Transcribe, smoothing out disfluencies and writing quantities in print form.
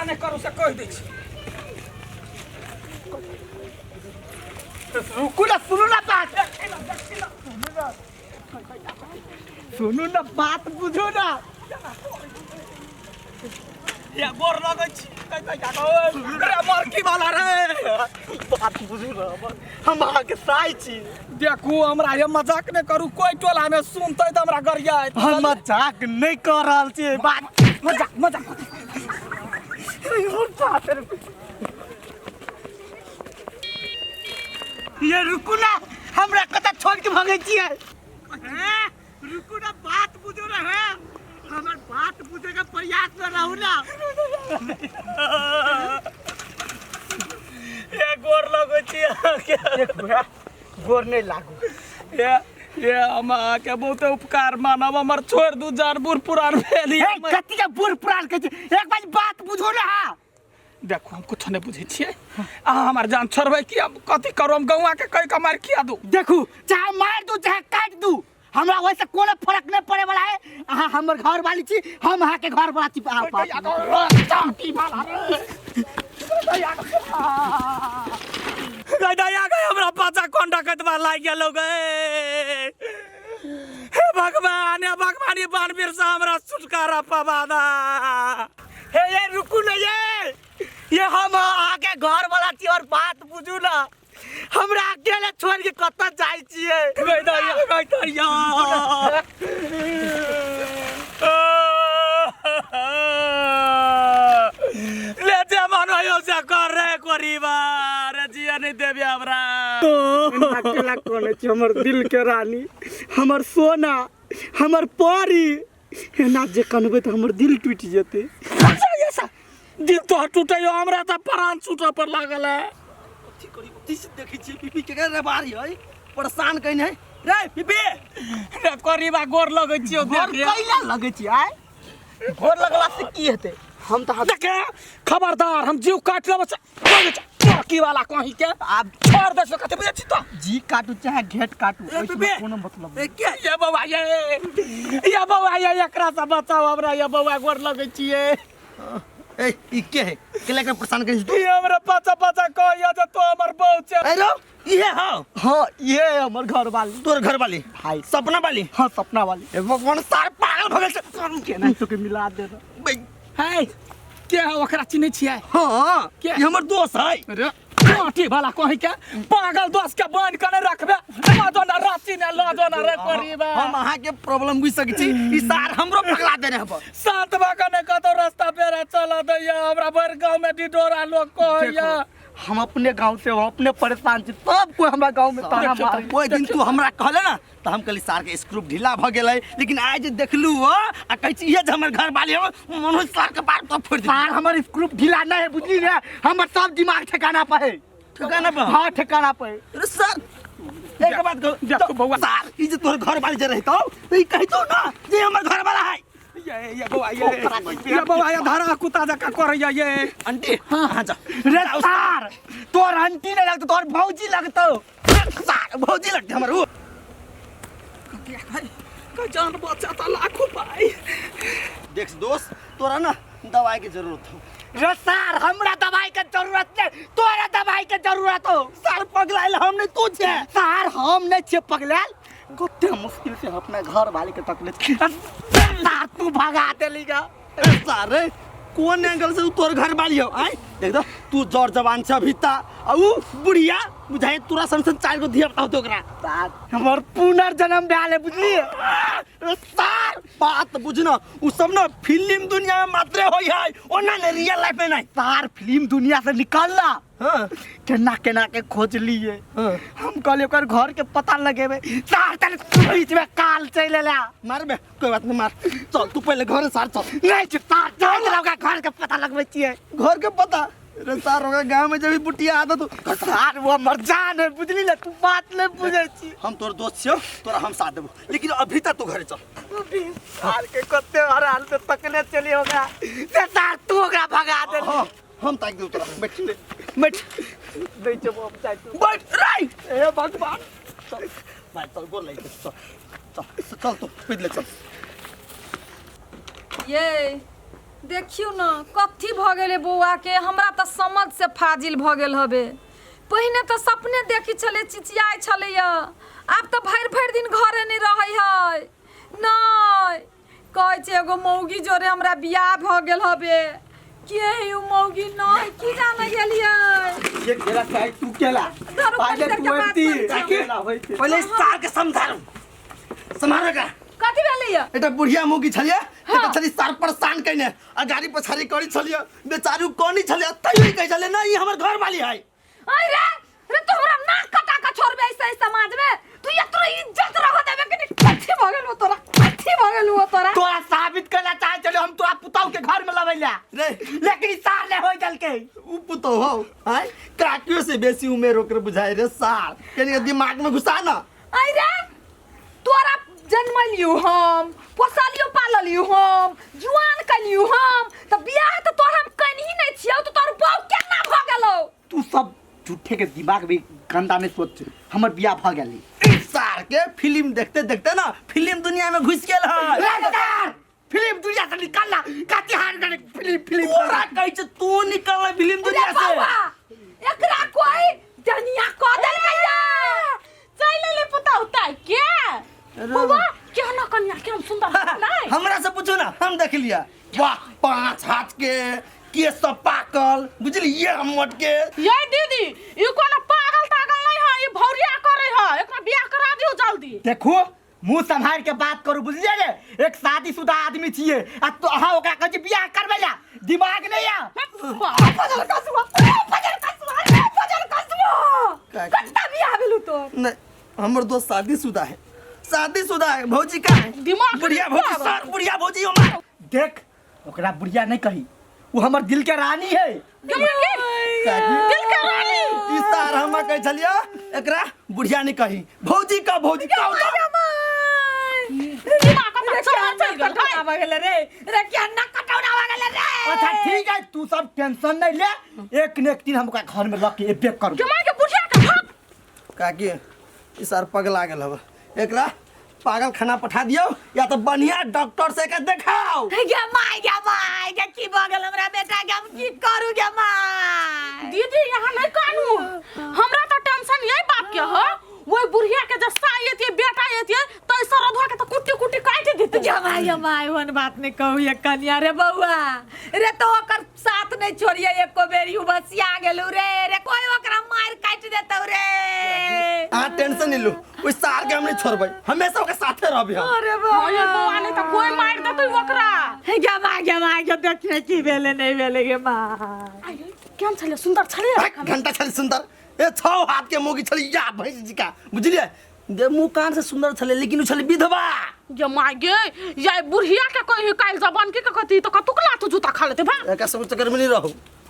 नहि करू से कहि दै छी। रुकू ना, सुनू ना बात, सुनू ना बात, बुझू ना। ये गोर लगै छी रे मरकी वाला रे। बात बुझू ना हमर, हम अहाँके साइ छी। देखू हमरा ये मजाक नहि करू, कोई टोला में सुनतै तऽ हमरा गरियात। हम मजाक नहि कऽ रहल छी, बात मजाक मजाक ये रुकू ना, हमरा कतऽ छोड़ के भगै छियै? हैं? रुकू ना, बात बुझू ना। है हमर बात बुझे के प्रयास में रहू ना। ये गोर लगै छी अहाँके। गोर नहीं लागू। ये ये हम अहाँके बहुते उपकार मानब, हमर छोड़ि दू, जान बूढ़ पुरान भेल। हे कथी के बूढ़ पुरान कहै छी? एक बार बात बुझू ना। देखू हम कुछो नहि बुझै छियै, अहाँ हमर जान छोड़बै कि हम कथी करू? हम गौआ के कहि कऽ मारि खिया दू। देखू, चाहे मार दू चाहे काट दू, हमरा ओहिसँ कोनो फर्क नहि पड़े वाला है। अहाँ हमर घर वाली छी, हम अहाँके घर वाला छी। अहाँ बात गई गई हमरा पाछा कोन डकैतबा लागि गेलो गए। हे भगवान, हे भगवान, ये बानवीर से हमरा छुटकारा पवा दा। हे ये रुकू ना, ये हम अहाँके घर वाला छी और बात बुझू ना, हमरा अकेले छोड़ के कतऽ जाइ छियै? गई दैया, गई दैया। ले जे मन होयो से कर रे परिवार, जिया नहीं देबे हमरा। अकेला कोने छी? हमर दिल के रानी, हमर सोना, हमर परी, एना जे कनबै तऽ हमर दिल टूटि जेतै। ऐसा दिल तो टूटे, हमरा तऽ प्राण छूटऽ पर लागल है। कथी करी? कथी से देखै छियै? पीपी के रे बारी है, परेशान कइन है रे पीपी। रे करीबा, गोर लगै छियौ। गोर देख रे। कैला लगै छी? आय गोर लगला से की हेतै? हम तऽ देखे खबरदार, हम जीव काटि लेबै से की वाला कहीं के आब छोड़ दे से कथी बुझै छी तो? जी काटू चाहे घेट काटू, ए ओहिमे पीपी। कोनो मतलब ए नहि। के ये बौआ, ये बौआ, ये एकरा से बचाओ हमरा। ये बौआ, गोर लगै छियै। ए ई के है के लेकर परेशान करै छी तू? ई हमरा पाछा पाछा कहैया जे तो हमर बहू छै। ए रो इहे हौ? हाँ, ये है हमर घर वाली। तोर घर वाली? भाई। सपना वाली? हाँ, सपना वाली। ए भगवान, सार पागल भ गेल छै। केना तो के मिला दे ना। बे, है के है? ओकरा चिन्है छियै? हाँ। के? ई हमर दोस्त है। अरे काटी वाला कहीं के पागल दोस्त के बांध के नहीं रखबे, लजो ना रांची ने लजो ना रे करीबा। हम अहाँ के प्रॉब्लम बुझ सकै छी, ई सार हमरो पगला देने हब। सात बजे ने कतौ रास्ता पेरा चला दैया, हमरा भरि गाँव में डिडोरा लोग कहैया। देखो, हम अपने गांव से हम अपने परेशान छी, सब कोई हमरा गांव में ताना मारे। ओहि दिन तू हमरा कहले ना तऽ हम कहली सार के स्क्रू ढीला भऽ गेलै, लेकिन आइ जे देखलू हो आ कहै छी इहे जे हमर घर वाली हो, मन होइ सार के बाल तो फोड़ि देली। सार हमर स्क्रू ढीला नहीं है, बुझली ने? हमर सब दिमाग ठिकाना पर है। ठिकाना पर? हाँ, ठिकाना पर है। अरे सर, एक बात कहू देखो बौआ। सार ई जे तोहर घर वाली जे रहितौ तऽ ई कहितौ ना जे हमर घर वाला है। ये ये बौआ, ये ये बौआ, ये धारा कुत्ता जकाँ करैया ये। आंटी, हाँ हाँ जा। रे सार, तोर आंटी नहीं लगतो, तोर भौजी लगतो। सार भौजी लगते हमर उ। का जान बचा त लाखों पाई। देख दोस्त, तोरा ना दवाई के जरूरत हो। रे सार, हमरा दवाई के जरूरत नहीं, तोरा दवाई के जरूरत हो। सार पगलायल हम नहीं, तू छे। सार हम नहीं छे पगलायल, कते मुश्किल से अपना घर वाले के तकले छी। सार तू भगा देली गा। सार रे कोन एंगल से उ तोर घर वाली हो? आय देख दो, तू जर जवान छ अभी ता आ उ बुढ़िया बुझाय तोरा सन सन चार गो धिया पुता होतो ओकरा। सार हमर पुनर्जन्म भेल है, बुझलिए? अरे सार बात बुझना, उ सब ना फिल्म दुनिया में मात्रे होई है, ओना ने रियल लाइफ में नहीं। सार फिल्म दुनिया से निकलना। हां। केना केना के खोज लिए। हाँ। हम कहलिए ओकर घर के पता लगेबे, सार तन बीच में काल चलि एला। मार बे, कोई बात नहीं, मार चल तू पहले घर सार चल। नहीं छै सार, चल ओकरा घर के पता लगबै छियै। घर के पता रे सार होगा गांव में जब भी बुटिया आता तू। सार वो हमर जान है, बुझली ना? तू बात नहीं बुझै छी। हम तोर दोस्त छियौ, तोरा हम साथ देबो, लेकिन अभी तक तू घरे चल। सार के कते हराल से तकले चली होगा से सार तू ओकरा भगा दे। हाँ, हम ताक देबो तोरा, बैठ बैठ। दै छै हम चाहे तू। बैठ राई। हे भगवान। चल भाई चल, गोर लागि चल चल चल, तू पैदले चल। ये देखियौ ने कथी भऽ गेलै बौआके, हमरा तऽ समझ से फाजिल भऽ गेल हबे। पहिने तऽ सपने देखै छलै, चिचियाइ छलैया, आब तऽ भरि भरि दिन घरे नहि रहै है। नहि कहै छै एगो मौगी जोरे हमरा बियाह भऽ गेल हबे। के है उ मौगी? नहि की जाने गेलियै। ये केला चाहे तू केला। धरू पहिले कनी तू देर के बात अबती। करै छी। होइ छै। पहिले सार के समझारू सम्हारो का। कथी भेलैया? एकटा बुढ़िया मौगी छलियै, एकटा छली सार परेशान कयने आ गाड़ी पछाड़ी करी छलियै, बेचारू कोनी छलियै, तैयो ई कहै छलियै नहीं ई हमर घर वाली है। अरे रे रे, तू हमरा नाक कटा के छोड़बे ऐसे ही समाज में? तू एतरो इज्जत रह देबे कि नहीं? कथी भऽ गेल तोरा? कथी भऽ गेल तोरा? तोरा साबित करला चाहे चलो हम तोरा पुतौह के घर में लबैला रे लेकिन ई सार ले होई दलके। उ पुतोह हो आय काकियो से बेसी उमेर ओकर बुझाइ रे सार, कनी दिमाग में घुसा ना। अरे रे, तोरा जन्मलियो हम, पोसलियो पाललियो हम, जुआन कलियो हम, तऽ बियाह तऽ तोरा हम कनही नहि छियौ, तऽ तोर बहू केना भऽ गेलौ? तू सब झूठे के दिमाग में गंदा नहीं सोच, हमर बियाह भ गेली। ई सार के फिल्म देखते देखते ना फिल्म दुनिया में घुस गेल है। रे सार, फिल्म दुनिया से निकल ना, कथी हार गए फिल्म फिल्म तोरा कहै छै तू निकल फिल्म रे दुनिया से। बौआ, एकरा कोई जनिया कऽ देलकैया। चलि एलै पुतहु ताकि के। बौआ केहन कनिया, केहन सुंदर नहीं? हमरा से पूछू ना, हम देख लिया। वाह, 5 हाथ के केस सब पाकल, बुझलिए हम मोट के। ये दीदी, ई कोनो पागल तागल नहीं है, ई भौरिया करे है, एकरा बियाह करा दियो जल्दी। देखो मुंह संभाल के बात करू, बुझलिए ने? एक शादीशुदा आदमी छिए आ तो अहाँ ओकरा कहै छी बियाह करबै ला, दिमाग नहीं आ। फजल कसुआ, फजल कसुआ, फजल कसुआ, कत्ता बियाह भेलु तोर? नहीं, हमर दोस्त शादीशुदा है, शादीशुदा है। भौजी का है दिमाग बुढ़िया नहीं भौजी आबै। सर बुढ़िया भौजी हमार। देख ओकरा बुढ़िया नहीं कही, वो हमर दिल के रानी है। दिल के रानी। ई सार हम कहै छलियै एकरा बुढ़िया नहीं कही, भौजी का भौजी का। दिमाग कतऽ चढ़ल चलि गेल है? भऽ गेलै रे, रे केना कटौना भऽ गेलै रे। अच्छा ठीक है, तू सब टेंशन नहीं ले, एक न एक दिन हम ओकरा घर में रख के एबे करब। जमाई के बुढ़िया के भाग। काकी ई सार पगला गेल हब, एकरा पागल खाना पठा दियो या तो बढ़िया डॉक्टर से के देखाओ। गे माय, गे माय, गे की भऽ गेल हमरा बेटा के? हम की करू गे माय? दीदी यहाँ नहीं कानू, हमरा तो टेंशन यही बात के हो, वही बुढ़िया के जे साई एतिए बेटा एतिए तो ऐसा रधुआ के तो कुट्टी कुट्टी काट देते। गे माय, गे माय, ओहन बात नहीं कहू ये कनिया। रे बौआ रे, तो ओकर साथ नहीं छोड़िए एको बेरी, उ बसिया गेलू रे। रे कोई ओकरा मार काट देतौ रे। अहाँ टेंशन नहीं लू, ओइ सार के हम नहीं छोड़बै, हमेशा ओकर साथे रहबै हम। अरे हाँ ये बौआ बौआ, नहीं तो कोई मार देतै ओकरा। गे माय, गे माय, गे देखिए की भेलै नहीं भेलै गे माय। केहन छलै? सुंदर छलै? एक घंटा छली सुंदर, ए 6 हाथ के मोगी छली या भैंस जी का, बुझलिए दे मुंह कान से सुंदर छले, लेकिन उ छली विधवा। ये माय गे, ये बुढ़िया के कोई काल जबान के कथी तो कतुक लात जूता खा लेते भा। एकरा सब चक्कर में नहीं रहू।